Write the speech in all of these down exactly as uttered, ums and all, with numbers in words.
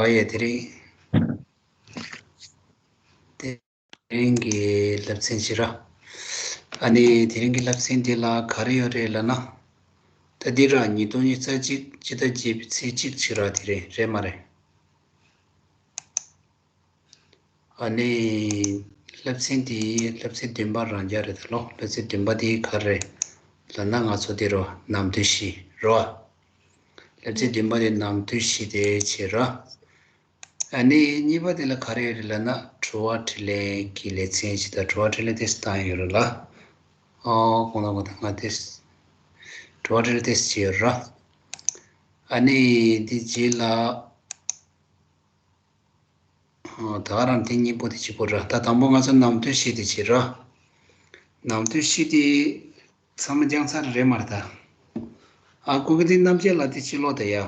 ཨ་ཡེ་དེ་རིང་། དེ་རིང་གི་བསླབ་ཚན་ཅི་ར། ཨ་ནི་དེ་རིང་གི་བསླབ་ཚན་འདི་ལ་ག་རེ་ཡོད་རེད་ལབ་ན། ད་འདི་ར་ཉིས་སྟོང་ཉི་ཤུ་རྩ་གཅིག་སྤྱི་ཟླ་བརྒྱད་པའི་ཚེས་གཅིག་ཅིག་ར་དེ་རེད་རེད་མ་རེད། ཨ་ནི་བསླབ་ཚན་འདི་བསླབ་ཚན་བདུན་པ་རང་རྐྱང་རེད་ད་ལོ། བསླབ་ཚན་བདུན་པ་འདི་ག་རེ་ལབ་ན་ང་ཚོ་འདི་རོ་ནམ་དུས་བཞི་རོ། བསླབ་ཚན་བདུན་པ་འདི་ནམ་དུས་བཞི་དེ་བྱེད་རོ། ཨ་ནི་གཉིས་པ་དེ་ལ་ག་རེ་ཡོད་རེད་ལབ་ན་དྲི་བ་དྲིས་ལན་གྱི་ལེ་ཚན་ཞིག་དང་དྲི་བ་དྲིས་ལན་དེ་སུ་བཏང་ཡོད་རེད་ལ། ཨོ་གོང་ན་གོང་ད་ང་དེ་དྲི་བ་དྲིས་ལན་དེ་བྱེད་ཡོད་རོ། ཨ་ནི་འདི་རྗེས་ལ། ད་ག་རང་དེ་གཉིས་པོ་དེ་གཅིག་པོ་ར། ད་དང་པོ་ང་ཚོ་ནམ་དུས་བཞི་དེ་བྱེད་ར། ནམ་དུས་བཞི་དེ་ཚང་མ་སྦྱངས་ཚར་རེད་མ་རེད་ད། ཨ་ཀུ་ཀུ་དེ་རྣམ་བཅད་ལ་དེ་ཕྱི་ལོགས་ད་ཡ།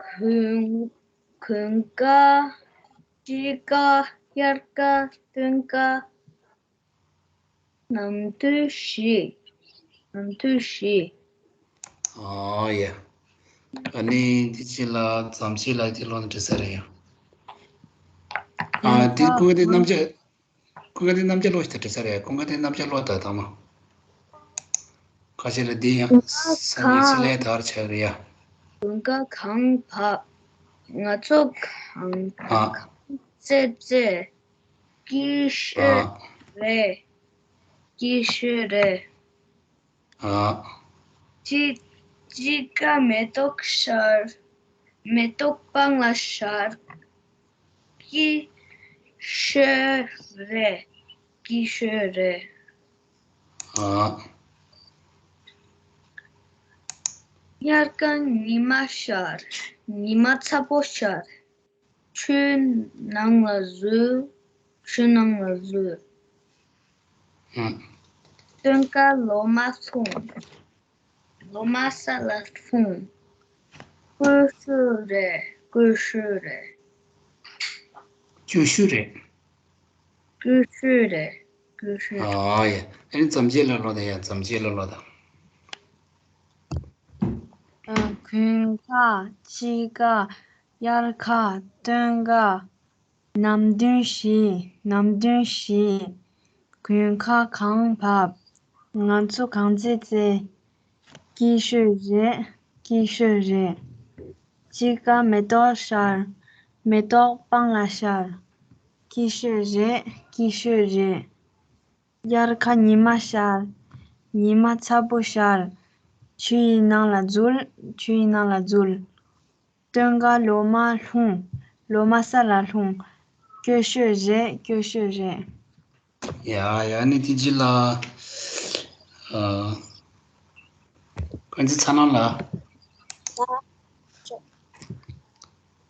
གོན་གོན་ཀ་དཔྱིད་ཀ་དབྱར་ཀ་སྟོན་ཀ་ནམ་དུས་བཞི། ནམ་དུས་བཞི། ཨོ་ཡ། ཨ་ནི་འདི་ཅི་ལ་ཙམ་ཅི་ལ་དེ་ལོ་ན་འདྲི་ས་རེད་ཡ། ཨ་འདི་ཀུན་དགའ་དེ་རྣམ་བཅད། ཀུན་དགའ་དེ་རྣམ་བཅད་ལོ་ཞིག་ད་འདྲི་ས་རེད་ཡ། ཀུན་དགའ་དེ་རྣམ་བཅད་ལོ་ད་དང་མ། ཁ་ཤས་ལ་འདི་ཡང་ས་ནས་ཚི་ལས་དར་ཆགས་རེད་ཡ། ཀུན་དགའ་གངས་བབས། ང་ཚོ་གངས་ཨ་གངས་རྩེད་རྩེད། སྐྱིད་ཤོས་ཨ་རེད། སྐྱིད་ཤོས་རེད། ཨ་དཔྱིད་དཔྱིད་ཀ་མེ་ཏོག་ཤར། མེ་ཏོག་སྤང་ལ་ཤར། སྐྱིད་ཤོས་རེད། སྐྱིད་ཤོས་རེད། ཨ་དབྱར་ཀ་ཉི་མ་ཤར། ཉི་མ་ཚ་པོ་ཤར། ཆུའི་ནང་ལ་འཛུལ། ཆུ་ནང་ལ་འཛུལ། ཨ་སྟོན་ཀ་ལོ་མ་ལྷུང་། ལོ་མ་ས་ལ་ལྷུང་། སྐྱིད་ཤོས་རེད། སྐྱིད་ཤོས་རེད། སྐྱིད་ཤོས་རེད། སྐྱིད་ཤོས་རེད། སྐྱིད་ཤོས་རེད། ཨ་ཡ། ཨ་ནི་ཙམ་ཅི་ལ་ལོ་ད་ཡ། ཙམ་ཅི་ལ་ལོ་ད། གོན་ཁ་དཔྱིད་ཀ་དབྱར་ཁ་སྟོན་ཀ་ནམ་དུས་བཞི། ནམ་དུས་བཞི། གོན་ཁ་གངས་བབས། ང་ཚོ་གངས་རྩེད་རྩེད། སྐྱིད་ཤོས་རེད། སྐྱིད་ཤོས་རེད། དཔྱིད་ཀ་མེ་ཏོག་ཤར། མེ་ཏོག་སྤང་ལ་ཤར། སྐྱིད་ཤོས་རེད། སྐྱིད་ཤོས་རེད། དབྱར་ཁ་ཉི་མ་ཤར། ཉི་མ་ཚ་པོ་ཤར། ཆུ་ཡི་ནང་ལ་འཛུལ། ཆུ་ཡི་ནང་ལ་འཛུལ། སྟོན་ཀ་ལོ་མ་ལྷུང་། ལོ་མ་ས་ལ་ལྷུང་། སྐྱིད་ཤོས་རེད། སྐྱིད་ཤོས་རེད། ཡ་ཡ། ནི་དེ་རྗེས་ལ་ཨ་ཀུན་གཟིགས་ཚ་ལམ་ལ།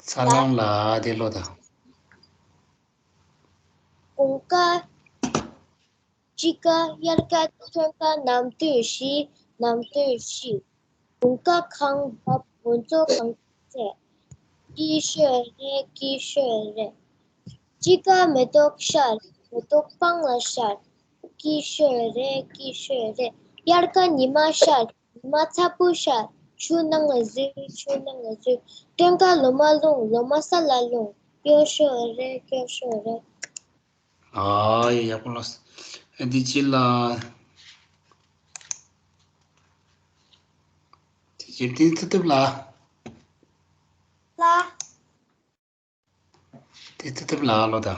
ཚ་ལམ་ལ་དེ་ལོ་ད། དགུན་ཁ་དཔྱིད་ཀ་དབྱར་ཁ་སྟོན་ཀ་ནམ་དུས་བཞི། ནམ་དུས་བཞི། དགུན་ཁ་གངས་བབས། ང་ཚོ་གངས་རྩེད། སྐྱིད་ཤོས་རེད། སྐྱིད་ཤོས་རེད། དཔྱིད་ཀ་མེ་ཏོག་ཤར། མེ་ཏོག་སྤང་ལ་ཤར། སྐྱིད་ཤོས་རེད། སྐྱིད་ཤོས་རེད། དབྱར་ཁ་ཉི་མ་ཤར། ཉི་མ་ཚ་པོ་ཤར། ཆུ་ནང་ལ་འཛུལ། ཆུ་ནང་ལ་འཛུལ། སྟོན་ཀ་ལོ་མ་ལྷུང་། ལོ་མ་ས་ལ་ལྷུང་། སྐྱིད་ཤོས་རེད། སྐྱིད་ཤོས་རེད། ཨ་ཡ། ཡག་པོ་ལགས། འདི་ཅི་ལ། དེ་ཅི་དེ་ཐུབ་ཐུབ་ལ། ལ། དེ་ཐུབ་ཐུབ་ལ་ལོ་ད།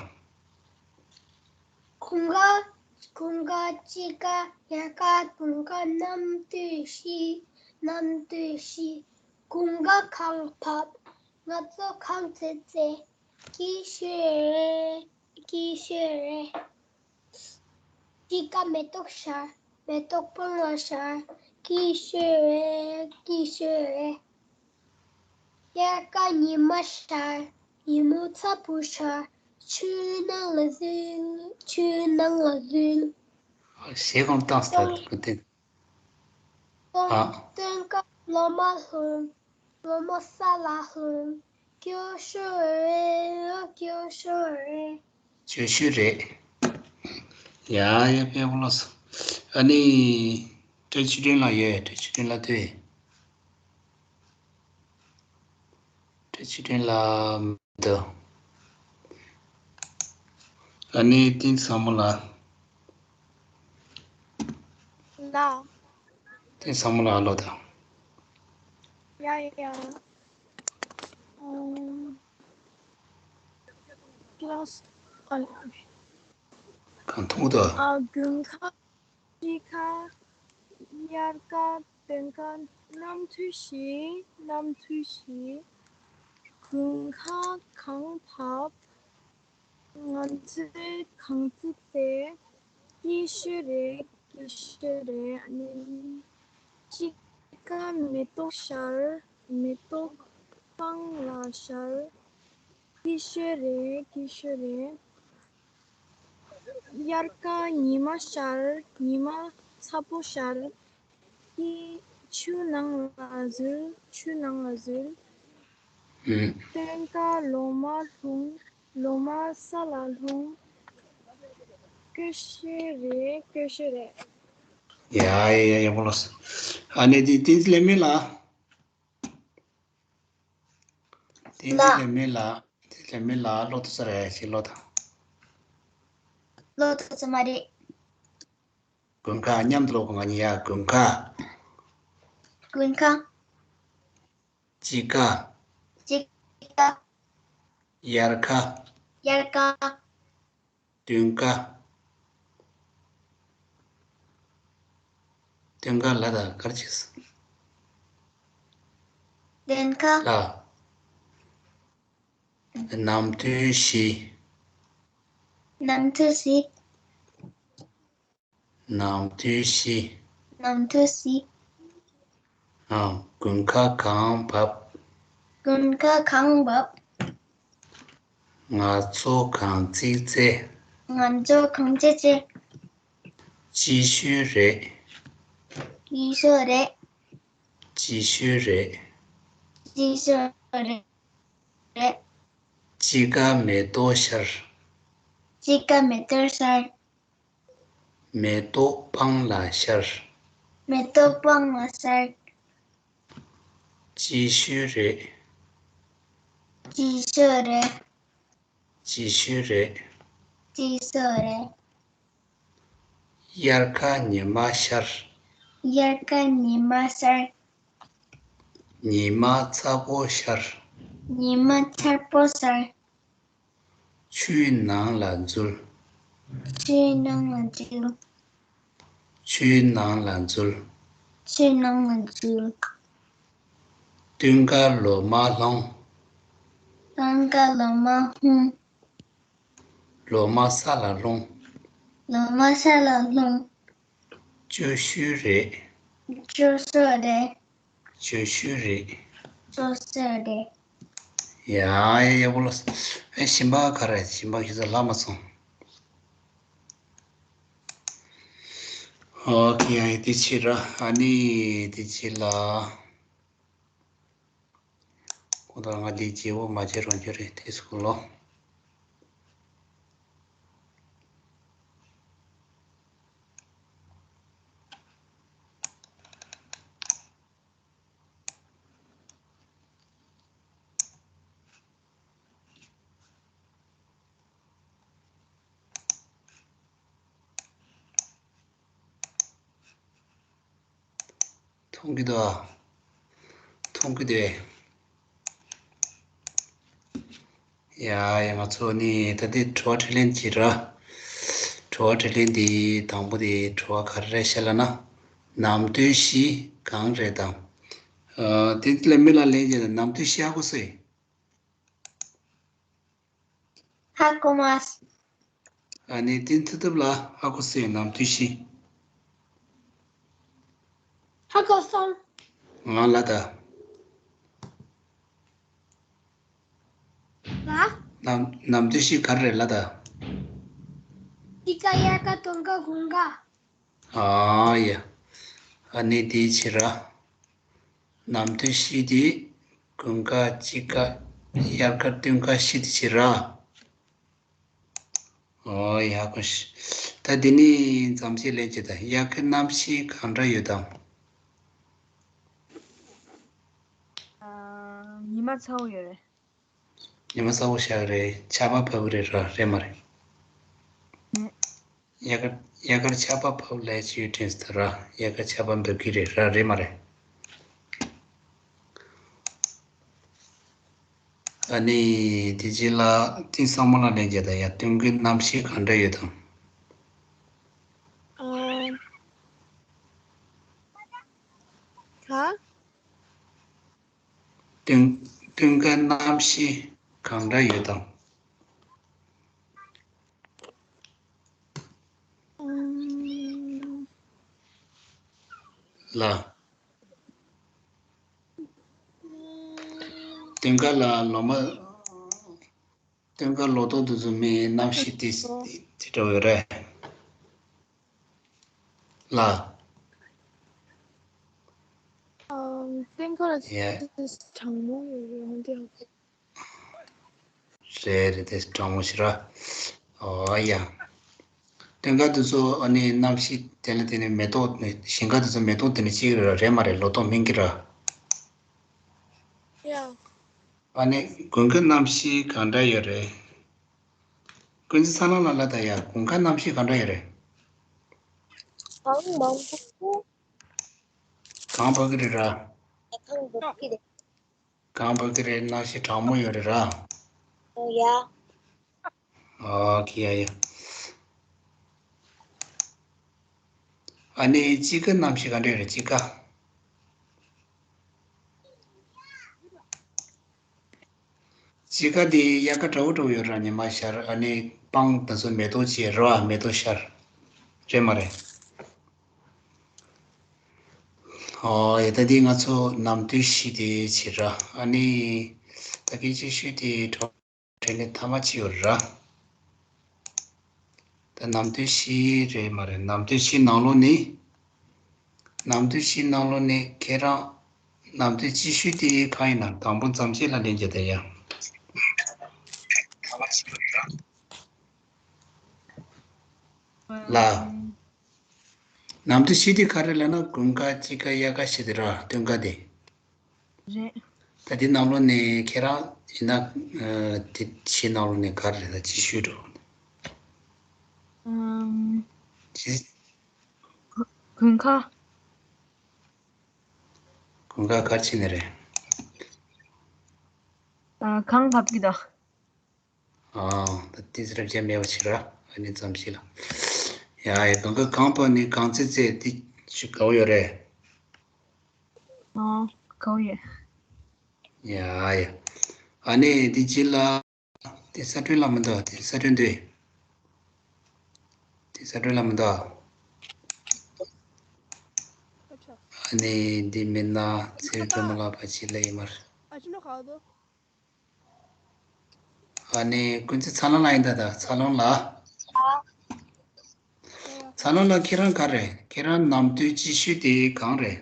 དགུན་ཁ། དགུན་ཁ་དཔྱིད་ཀ་དབྱར་ཁ། དགུན་ཁ་ནམ་དུས་བཞི། ནམ་དུས་བཞི། དགུན་ཁ་གངས་བབས། ང་ཚོ་གངས་རྩེད་རྩེད། སྐྱིད་ཤོས་རེད། སྐྱིད་ཤོས་རེད། དཔྱིད་ཀ་མེ་ཏོག་ཤར། མེ་ཏོག་སྤང་ལ་ཤར། སྐྱིད་ཤོས་རེད། སྐྱིད་ཤོས་རེད། དབྱར་ཁ་ཉི་མ་ཤར། ཉི་མ་ཚ་པོ་ཤར། ཆུའི་ནང་ལ་འཛུལ། ཆུའི་ནང་ལ་འཛུལ། ཞེ་གོམ་བཏང་སྟེ་ཀུན་དེ། ཨ། སྟོན་ཀ་ལོ་མ་ལྷུང་། ལོ་མ་ས་ལ་ལྷུང་། སྐྱིད་ཤོས་རེད། སྐྱིད་ཤོས་རེད། སྐྱིད་ཤོས་རེད། ཡ་ཡ། དཔེ་ཡག་པོ་ལགས་སོ། ཨ་ནི་བཀྲ་ཤིས་ཆོས་སྒྲོན་ལགས་ཡོད། བཀྲ་ཤིས་ཆོས་སྒྲོན་ལགས་ཐུག་ཡོད། ཕྱི་དྲན་ལ་མི་འདུག་ཨ་ནི་བསྟན་འཛིན་བཟང་མོ་ལགས། ལགས། བསྟན་འཛིན་བཟང་མོ་ལགས་ལོ་དང་། ཡ་ཡ། ཨམ། ཀི་ལ་སི། ཨ། གང་མཐོང་གི་འདུག་ཨ། དགུན་ཁ། དཔྱིད་ཁ། དབྱར་ཁ། སྟོན་ཁ། ནམ་དུས་བཞི། ནམ་དུས་བཞི། དགུན་ཁ་གངས་བབས། ང་ཚོས་གངས་རྩི་རྩེ། སྐྱིད་ཤོས་རེད། སྐྱིད་ཤོས་རེད། ཨ་ནི། དཔྱིད་ཁ་མེ་ཏོག་ཤར། མེ་ཏོག་སྤང་ལ་ཤར། སྐྱིད་ཤོས་རེད། སྐྱིད་ཤོས་རེད། དབྱར་ཁ་ཉི་མ་ཤར། ཉི་མ་ཚ་པོ་ཤར། སྐྱིད། ཆུ་ནང་ལ་འཛུལ། ཆུ་ནང་ལ་འཛུལ། ཨུམ། སྟོན་ཁ་ལོ་མ་ལྷུང་། ལོ་མ་ས་ལ་ལྷུང་། སྐྱིད་ཤོས་རེད། སྐྱིད་ཤོས་རེད། ཡ་ཡ་ཡ། ཡག་པོ་ལགས། ཨ་ནི་དེ་བསྟན་འཛིན་ལེགས་སྨོན་ལགས། བསྟན་འཛིན་ལགས། ལེགས་སྨོན་ལགས། བསྟན་འཛིན་ལེགས་སྨོན་ལགས། ཀློག་ཐུབ་ས་རེད། ཞིག་ཀློག་དང་། ཀློག་ཐུབ་ས་མ་རེད། དགུན་ཁ། མཉམ་དུ་ཀློག་གོ། ང་གཉིས། ཡ། དགུན་ཁ། དགུན་ཁ། དཔྱིད་ཁ། དཔྱིད་ཁ། དབྱར་ཁ། དབྱར་ཁ། སྟོན་ཁ། སྟོན་ཁ་ལ་ད་གར་ཅིག་སྟོན་ཁ། ལ། ནམ་དུས་བཞི། ནམ་དུས་བཞི། ནམ་དུས་བཞི། ནམ་དུས་བཞི། ཨ། དགུན་ཁ་གངས་བབས། དགུན་ཁ་གངས་བབས། ང་ཚོ་གངས་རྩི་རྩེ། ང་ཚོ་གངས་རྩི་རྩེ། སྐྱིད་ཤོས་རེད། སྐྱིད་ཤོས་རེད། སྐྱིད་ཤོས་རེད། སྐྱིད་ཤོས་རེད། དཔྱིད་ཀ་མེ་ཏོག་ཤར། དཔྱིད་ཀ་མེ་ཏོག་ཤར། མེ་ཏོག་སྤང་ལ་ཤར། མེ་ཏོག་སྤང་ལ་ཤར། སྐྱིད་ཤོས་རེད། སྐྱིད་ཤོས་རེད། སྐྱིད་ཤོས་རེད། སྐྱིད་ཤོས་རེད། དབྱར་ཁ་ཉི་མ་ཤར། དབྱར་ཁ་ཉི་མ་ཤར། ཉི་མ་ཚ་པོ་ཤར། ཉི་མ་ཚ་པོ་ཤར། ཆུའི་ནང་ལ་འཛུལ། ཆུའི་ནང་ལ་འཛུལ། ཆུའི་ནང་ལ་འཛུལ། ཆུའི་ནང་ལ་འཛུལ། སྟོན་ཁ་ལོ་མ་ལྷུང་། སྟོན་ཁ་ལོ་མ་ལྷུང་། ལོ་མ་ས་ལ་ལྷུང་། ལོ་མ་ས་ལ་ལྷུང་། སྐྱིད་ཤོས་རེད། སྐྱིད་ཤོས་རེད། སྐྱིད་ཤོས་རེད། སྐྱིད་ཤོས་རེད། ཡ་ཡ། ཡག་པོ་ལགས། ཨེ། གཞན་པ་ག་རེ། གཞན་པ་ཁྱེད་ཚོ་ལྷག་མ་སོང་། ཨོ་ཁེ། ཨ་ནི་དེ་ཕྱིར་ར། ཨ་ནི་དེ་ཕྱིར་ལ། ཁོ་ད་ང་འདི་བརྗེ་བོ་མ་བྱེད་རུང་རྒྱུ་རེད། དེ་སྐོར་ལོ། མཐོང་གི་འདུག་ཨ། མཐོང་གི་འདུག་ཨེ། ཡ་ཡ། ང་ཚོ་ནི་ད་ལྟའི་དྲི་བ་དྲིས་ལན་གྱི་ར། དྲི་བ་དྲིས་ལན་འདི་དང་པོ་དེ་དྲི་བ་ག་རེ་རེད་ཤག་ལབ་ན། ནམ་དུས་བཞི་གང་རེད་དམ། ཨ། དེ་ལ་མི་ལ་ལན་བྱས་ན་ནམ་དུས་བཞི་ཧ་གོ་སོང་ངས། ཧ་གོ་མ་སོང་། ཨ་ནི་དེ་མཐུ་སྟོབས་ལ་ཧ་གོ་སོང་ངས། ནམ་དུས་བཞི། ཧ་གོ་སོང་། ང་ལ་ད། ལ། ནམ། ནམ་དུས་བཞི་ག་རེ་རེད་ལབ་ད། དཔྱིད་ཀ། དབྱར་ཁ། སྟོན་ཁ། དགུན་ཁ། ཨ་ཡ། ཨ་ནི་དེའི་ཕྱིར་ར། ནམ་དུས་བཞི་དེ་དགུན་ཁ། དཔྱིད་ཀ། དབྱར་ཁ། སྟོན་ཁ་བཞི་དེ་ཕྱིར་ར། ཨོ་ཡག་པོ་ཞིག་ད་འདི་ནི་མཚམས་བཅད་ལེན་བྱེད་དང་། དབྱར་ཁའི་གནམ་གཤིས་གང་འདྲ་ཡོད་དམ། ཨ། ཉི་མ་ཚ་པོ་ཡོད་རེད། ཉི་མ་གསལ་པོ་ཤར་གི་རེད། ཆར་པ་བབས་ཀྱི་རེད་ར། རེད་མ་རེད། ཨུམ། ཡ་གར་ཡ་གར་ཆར་པ་བབས་ལས་ཅི་ཡོད་དྲན་སོང་ར། ཡ་གར་ཆར་པ་འབབ་ཀྱི་རེད་ར། རེད་མ་རེད། ཨ་ནི་དེ་རྗེས་ལ་ཏིང་བསམ་མོ་ལ་ལན་རྒྱག་དང་ཡ། སྟོན་ཁའི་གནམ་གཤིས་གང་འདྲ་ཡོད་དམ། ཨ། ག་སྟོན་སྟོན་ཁའི་གནམ་གཤིས་གང་འདྲ་ཡོད་དམ། ཨུམ། ལ། སྟོན་ཁ་ལ་ལོ་མ། སྟོན་ཁ་ལོ་ཏོག་དེ་ཚོ་མེད། གནམ་གཤིས་དེ་དེ་འདྲ་ཡོད་རེད། ལ། ཨམ། སྟོན་ཁ་ལ་ཡ། གྲང་མོ་ཡོད་རེད། འོན་ཏེ་རེད་རེད། དེ་གྲང་མོ་ཞིག་ར། ཨོ་ཡ། སྟོན་ཁ་དེ་ཚོ་ཨ་ནི་གནམ་གཤིས་དེ་ལ་བརྟེན་ནས་མེ་ཏོག་ནི། ཞིང་ཁ་དེ་ཚོ་མེ་ཏོག་དེ་ནི་གཅིག་རེད་ར། རེད་མ་རེད། ལོ་ཏོག་སྨིན་གྱི་ར། ཡ། ཨ་ནི་དགུན་ཁའི་གནམ་གཤིས་གང་འདྲ་ཡོད་རེད། ཀུན་གཟིགས་ཚ་ལང་ལ་ལ་ད་ཡ། དགུན་ཁ་གནམ་གཤིས་གང་འདྲ་ཡོད་རེད། གངས་མང་པོ། གངས་བབས་ཀྱི་རེད་ར། གངས་བབས་ཀྱི་རེད། གངས་བབས་ཀྱི་རེད། གནམ་གཤིས་གྲང་མོ་ཡོད་རེད་ར། ཨོ་ཡ། ཨོ་ཁེ། ཡ་ཡ། ཨ་ནི་དཔྱིད་ཀ་གནམ་གཤིས་ག་འདྲ་ཡོད་རེད། དཔྱིད་ཀ། དཔྱིད་ཀ་དེ་དབྱར་ཁ་འདྲ་བོ་འདྲ་བོ་ཡོད་ར། ཉི་མ་ཤར། ཨ་ནི་སྤང་དེ་ཚོ་མེ་ཏོག་བྱེད་ར། མེ་ཏོག་ཤར། རེད་མ་རེད། ཨོ་ཡ། ད་དེ་ང་ཚོ་ནམ་དུས་བཞི་དེ་བྱེད་ར། ཨ་ནི་ད་གིན་དཔྱིད་ཤུལ་དེ་གྲོགས། དྲན་ནས་ཐ་མ་ཅི་ཡོད་ར། ད་ནམ་དུས་བཞི་རེད་མ་རེད། ནམ་དུས་བཞི་ནང་ལོགས་ནས། ནམ་དུས་བཞི་ནང་ལོགས་ནས་ཁྱེད་རང་ནམ་དུས་དཔྱིད་ཤུལ་དེ་གང་ཡིན་ན། དང་པོ་འཛམ་གཞི་ལ་ལན་རྒྱག་དང་ཡ། ལ། ནམ་དུས་བཞི་དེ་ག་རེ་ལབ་ན། དགུན་ཁ། དཔྱིད་ཁ། དབྱར་ཁ་བཞི་དེ་ར། སྟོན་ཁ་དེ། རེད། ད་དེ་ནང་ལོགས་ནས་ཁྱེད་རང་ཡིན་ན། ཨ། དེ་བཞི་ནང་ལོགས་ནས་ག་རེ་རེད། ད་དཔྱིད་ཤུལ་འགྲོ། ཨམ། དཔྱིད། དགུན་ཁ། དགུན་ཁ་ག་རེ་བྱས་ནས་རེད། ཨ། གངས་བབས་ཀྱི་འདུག་ཨ། ད་ཏིས་རབ་བྱས་མེད་པ་ཞིག་ར། ཨ་ནི་འཛམ་གཞི་ལ། ཡ་ཡ། གངས་ཁ་གངས་བབས་ནས་གངས་ཚད་ཚད་དེ་ཞིག་དགའ་བོ་ཡོད་རེད། ཨ། དགའ་བོ་ཡོད། ཡ་ཡ། ཨ་ནི་འདི་ཅི་ལ། དེ་ས་སྒྲོན་ལ་མི་འདུག་དེ་ས་སྒྲོན་འདུག་དེ་ས་སྒྲོན་ལ་མི་འདུག་ཨ་ནི་འདི་མིན་ན་ཚེ་རིང་སྒྲོལ་མ་ལགས། ཕ་ཕྱི་ལ་ཡིན་མར། ཨ་ནི་ཀུན་གཟིགས་ཚ་ལང་ལ་ཡིན་ད། ད་ཚ་ལང་ལ། ཚ་ལང་ལ། ཁྱེད་རང་ག་རེད། ཁྱེད་རང་ནམ་དུས་དཔྱིད་ཤུལ་དེ་གང་རེད།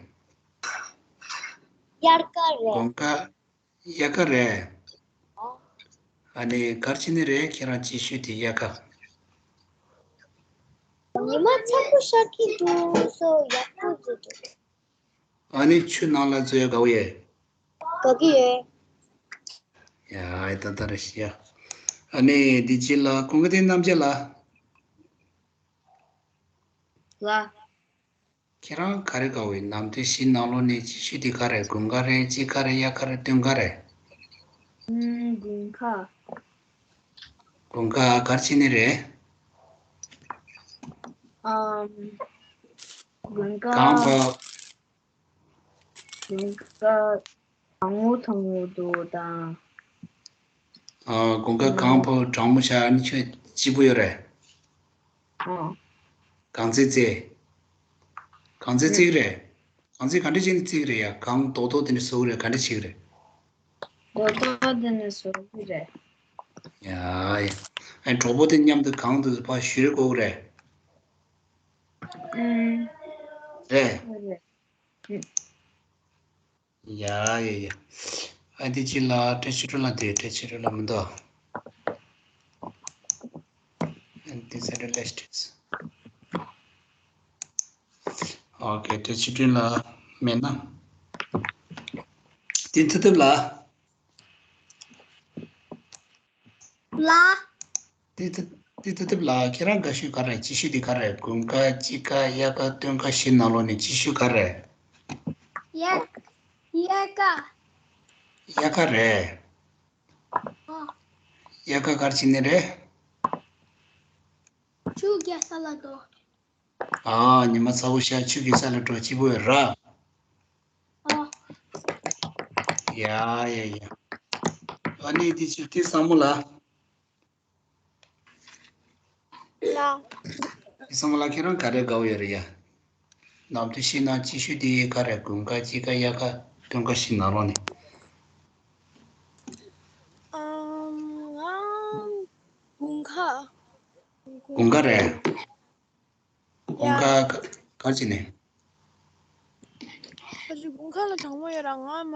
དབྱར་ཁ་རེད། དགུན་ཁ། དབྱར་ཁ་རེད། ཨ་ནི་ག་རེ་བྱས་ནས་རེད། ཁྱེད་རང་དཔྱིད་ཤུལ་དེ་དབྱར་ཁ། ཉི་མ་ཚ་པོ་ཤར་གྱི་འདུག་སོ་ཡག་པོ་འདུག་ཨ་ནི་ཆུ་ནང་ལ་འཛུལ་ཡ་དགའ་བོ་ཡོད། དགའ་གི་ཡོད། ཡ་ཨེ་ད་ད་རེ་ཤི་ཡ། ཨ་ནི་འདི་ཅི་ལ་ཀུན་གཟིགས་རྣམ་རྒྱལ་ལ། ལ། ཁྱེད་རང་ག་རེ་དགའ་བོ་ཡོད། ནམ་དུས་བཞི་ནང་ལོགས་ནས་དཔྱིད་ཤུལ་དེ་ག་རེད། དགུན་ཁ་རེད། དཔྱིད་ཁ་རེད། དབྱར་ཁ་རེད། སྟོན་ཁ་རེད། ཨུམ། དགུན་ཁ། དགུན་ཁ་ག་རེ་བྱས་ནས་རེད། ཨམ། དགུན་ཁ། གངས་བབས། དགུན་ཁ་གྲང་མོ་ཐང་མོ་འདུག་དང་། ཨ། དགུན་ཁ་གངས་བབས་གྲང་མོ་ཤར་ནི་ཁྱོད་སྐྱིད་པོ་ཡོད་རེད། ཨ། གངས་ཚད་ཚད། གངས་ཚད་ཚད་ཀྱི་རེད། གངས་ཚད་ག་འདྲ་བྱས་ནས་ཚད་ཀྱི་རེད་ཡ། གངས་རྡོག་རྡོག་དེ་འདྲ་བཟོ་གི་རེད། ག་འདྲ་བྱེད་ཀྱི་རེད། རྡོག་རྡོག་དེ་འདྲ་བཟོ་གི་རེད། ཡ་ཡ། ཨ་གྲོགས་པོ་དེ་མཉམ་དུ་གངས་དེ་ཕར་བཞུར་དགོས་ཀྱི་རེད། ཨུམ། རེད། རེད། ཨུམ། ཡ་ཡ་ཡ། ཨ་འདི་ཅི་ལ་བཀྲ་ཤིས་སྒྲོལ་ལ་འདུག་བཀྲ་ཤིས་སྒྲོལ་ལ་མི་འདུག་ཨ་འདི་ས་འདྲ་ལས་ཤིག་ཨོ་ཁེ། བཀྲ་ཤིས་སྒྲོལ་ལ་མེད་ན། འདི་མཐུ་སྟོབས་ལ། ལ། ཏི་ཏི་ཏི་ཏི་ཏི་ལ་ཁྱེད་རང་དགའ་ཤོས་ག་རེ། སྐྱིད་ཤོས་དེ་ག་རེ། དགུན་ཁ་དཔྱིད་ཁ་དབྱར་ཁ་སྟོན་ཁ་བཞི་ནང་ལོགས་ནས་སྐྱིད་ཤོས་ག་རེ། དབྱར་དབྱར་ཁ། དབྱར་ཁ་རེད། ཨ། དབྱར་ཁ་ག་རེ་བྱེད་ནི་རེད། ཆུ་རྐྱལ་ས་ལ་འགྲོ། ཨ། ཉི་མ་ཚ་པོ་ཤར་ཆུ་རྐྱལ་ས་ལ་འགྲོ་སྐྱིད་པོ་ཡོད་ར། ཨ། ཡ་ཡ་ཡ། ཨ་ནི་དེ་ཕྱིར་དེ་བསམ་བློ་ལ། ལ། དེ་བསམ་བློ་ལ་ཁྱེད་རང་ག་རེ་དགའ་བོ་ཡོད་རེད་ཡ། ནམ་དུས་ཤིག་ན་སྐྱིད་ཤོས་དེ་ག་རེ། དགུན་ཁ་དཔྱིད་ཁ་དབྱར་ཁ་སྟོན་ཁ་བཞི་ནང་ལོགས་ནས། ཨམ། ང་དགུན་ཁ། དགུན་ཁ་རེད། དགུན་ཁ་ག་ག་ཅི་ནས། ཁ་ཅིག་དགུན་ཁ་ལ་གྲང་མོ་ཡོད་ར། ང་མ་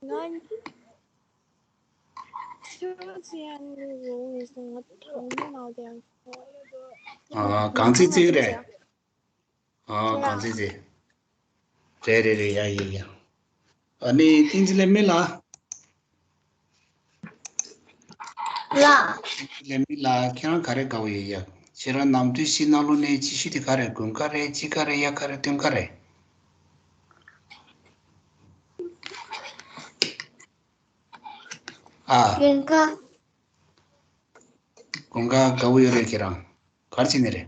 ང་ཆུ་ཚི་ཡང་ངུ་ངུ་སོང་། ང་གྲང་མོ་ནང་དེ་ཡང་། ཨ། གངས་ཚི་ཚི་རེད། ཨ། གངས་ཚི་ཚི། རེད་རེད་རེད། ཡ་ཡ་ཡ། ཨ་ནི་བསྟན་འཛིན་ལེགས་སྨོན་ལགས། ལགས། བསྟན་འཛིན་ལེགས་སྨོན་ལགས། ཁྱེད་རང་ག་རེ་དགའ་བོ་ཡོད་ཡ། ཁྱེད་རང་ནམ་དུས་ཤིག་ནང་ལོགས་ནས་སྐྱིད་ཤོས་དེ་ག་རེ། དགུན་ཁ་རེད། དཔྱིད་ཁ་རེད། དབྱར་ཁ་རེད། སྟོན་ཁ་རེད། ཨ། དགུན་ཁ། དགུན་ཁ་དགའ་བོ་ཡོད་རེད། ཁྱེད་རང་ག་རེ་བྱེད་ནི་རེད།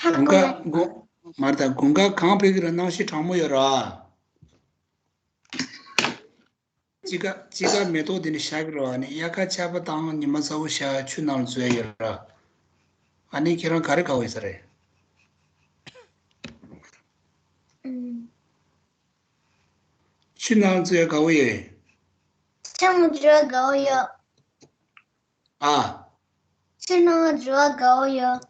ཧ་དགུན་ཁ་གོ། དགུན། མ་རེད་ད། དགུན་ཁ་གངས་བབས་ཀྱི་ར། གནམ་གཤིས་གྲང་མོ་ཡོད་ར། དཔྱིད་ཁ་དཔྱིད་ཁ་མེ་ཏོག་དེ་ནི་ཤར་གྱི་ར། ཨ་ནི་དབྱར་ཁ་ཆར་པ་དང་ཉི་མ་ཚ་པོ་ཤར་ཆུ་ནང་ལ་འཛུལ་ཡ་ཡོད་ར། ཨ་ནི་ཁྱེད་རང་ག་རེ་དགའ་བོ་ཡོད་ས་རེད། ཨུམ། ཆུ་ནང་འཛུལ་ཡ་དགའ་བོ་ཡོད། ཆུ་ནང་འཛུལ་ཡ་དགའ་བོ་ཡོད། ཨ། ཆུ་ནང་འཛུལ་ཡ་དགའ་བོ་ཡོད།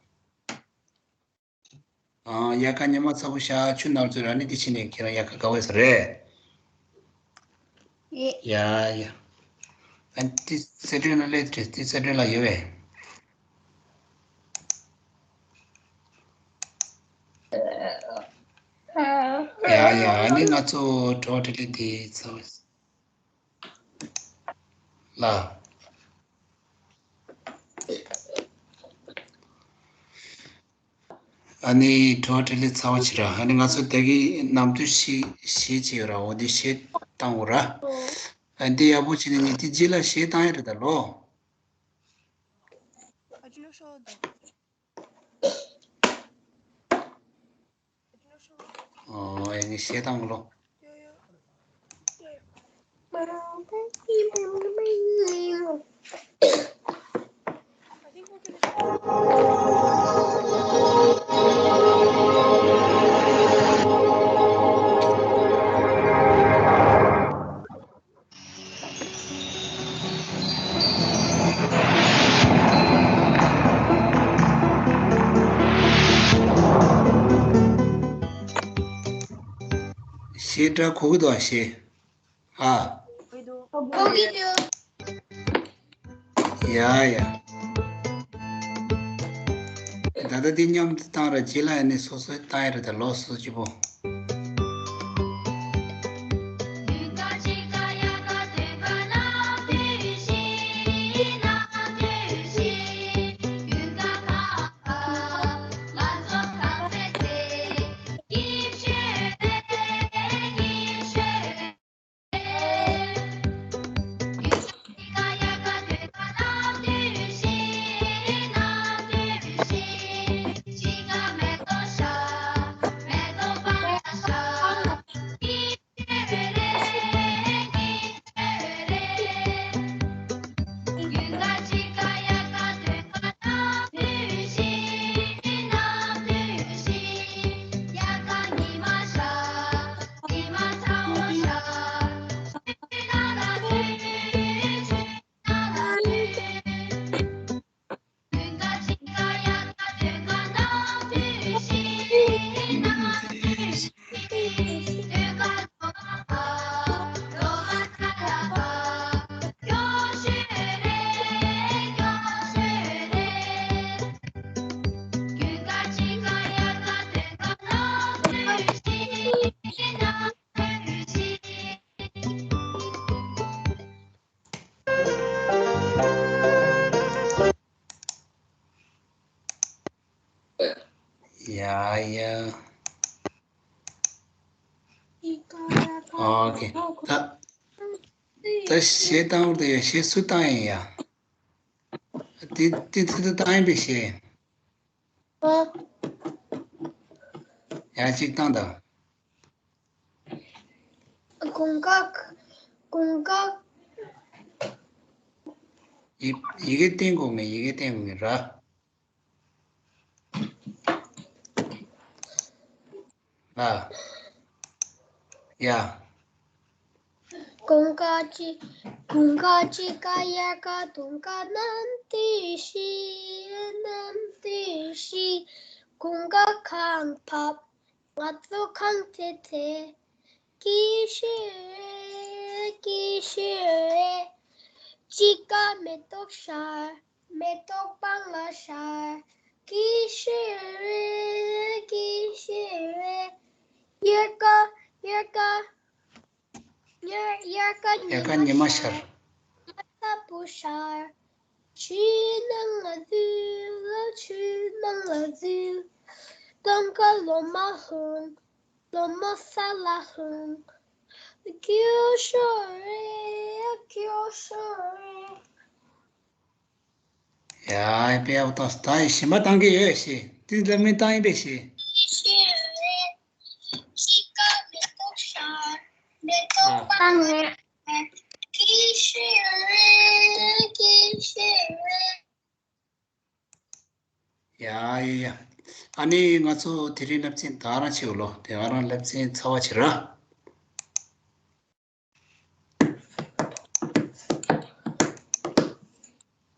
ཨ། དབྱར་ཁ་ཉི་མ་ཚ་པོ་ཤར་ཆུ་ནང་འཛུལ་ར། ཨ་ནི་དེ་ཕྱིན་ནས་ཁྱེད་རང་དབྱར་ཁ་དགའ་བོ་ཡོད་ས་རེད། ཡ་ཡ། ཨ་ནི་དེ་སེ་སྒྲོན་ལ་སླེབས་དུས། དེ་སེ་སྒྲོན་ལ་ཡོད་པས། ཡ་ཡ། ཨ་ནི་ང་ཚོ་བྲོ་བ་ཏི་ལི་དེ་ཚོ་ལ། ཨ་ནི་བྲོ་བ་ཏི་ལི་ཚ་བོ་བྱེད་ར། ཨ་ནི་ང་ཚོ་ད་གི་ནམ་དུས་ཤིག་གཞས་ཅིག་ཡོད་ར། འོ་དེ་གཞས་བཏང་དགོས་ར། ཨ་འདི་ཡག་པོ་བྱས་ནས་ངས་དེ་རྗེས་ལ་གཞས་བཏང་ཡ་རེད་ད་ལོ། ཨོ་ཡ། ངས་གཞས་བཏང་གོ་ལོ། གཞས་སྒྲ་གོ་གི་འདུག་ག་གཞས། ཨ། གོ་གི་འདུག་ཡ་ཡ། ད་ལྟ་འདི་མཉམ་དུ་བཏང་ར། རྗེས་ལ་ཡ་ནི་སོ་སོས་བཏང་ཡ་རེད་ད་ལོ། སོ་སོ་སྐྱིད་པོ། ཡ་ཡ། ཨོ་ཁེ། ད་ད་གཞས་བཏང་བར་དུ་ཡ། གཞས་སུ་བཏང་ཡིན་ཡ། དེ་དེ་ཚོད་དུ་བཏང་ཡིན་པའི་གཞས། ཡ་གཅིག་བཏང་དང་། དགུན་ཁ། དགུན་ཁ། ཡི་ཡི་གེ་བསྟན་དགོས་ངེས། ཡི་གེ་བསྟན་དགོས་ངེས་ར། ཨ། ཡ། དགུན་ཁ་གཅིག་དགུན་ཁ་གཅིག་ཁ་དབྱར་ཁ་དུང་ཁ་གནམ་དུས་བཞི། གནམ་དུས་བཞི། དགུན་ཁ་ཁང་ཕབ། ང་ཚོ་ཁང་བརྩེགས་བརྩེགས། སྐྱིད་ཤོས་རེད། སྐྱིད་ཤོས་རེད། དཔྱིད་ཀ་མེ་ཏོག་ཤར། མེ་ཏོག་སྤང་ལ་ཤར། སྐྱིད་ཤོས་རེད། སྐྱིད་ཤོས་རེད། དབྱར་ཁ། དབྱར་ཁ། དབྱར་དབྱར་ཁ་དབྱར་ཁ་ཉི་མ་ཉི་མ་ཤར། ཤར། ཉི་མ་ཚ་པོ་ཤར། ཆུའི་ནང་ལ་འཛུལ། ཆུའི་ནང་ལ་འཛུལ། སྟོན་ཁ་ལོ་མ་ལྷུང་། ལོ་མ་ས་ལ་ལྷུང་། སྐྱིད་ཤོས་རེད། སྐྱིད་ཤོས་རེད། ཡ། དཔེ་ཡག་པོ་བཏང་། ད་ཡི་གཞན་པ་བཏང་གི་ཡོད་ཤི། དེ་ལ་མི་བཏང་ཡིན་པས་ཤི། སྐྱིད་ཤོས་རེད། དཔྱིད་ཀ་མེ་ཏོག་ཤར། མེ་ཏོག་ཨ། སྤང་ལ་ཤར། སྐྱིད་ཤོས་རེད། སྐྱིད་ཤོས་རེད། ཡ་ཡ་ཡ། ཨ་ནི་ང་ཚོ་དེ་རིང་སློབ་ཚན་ད་རང་བྱེད་འོ་ལོ། དེ་ང་རང་སློབ་ཚན་ཚར་བ་བྱེད་ར།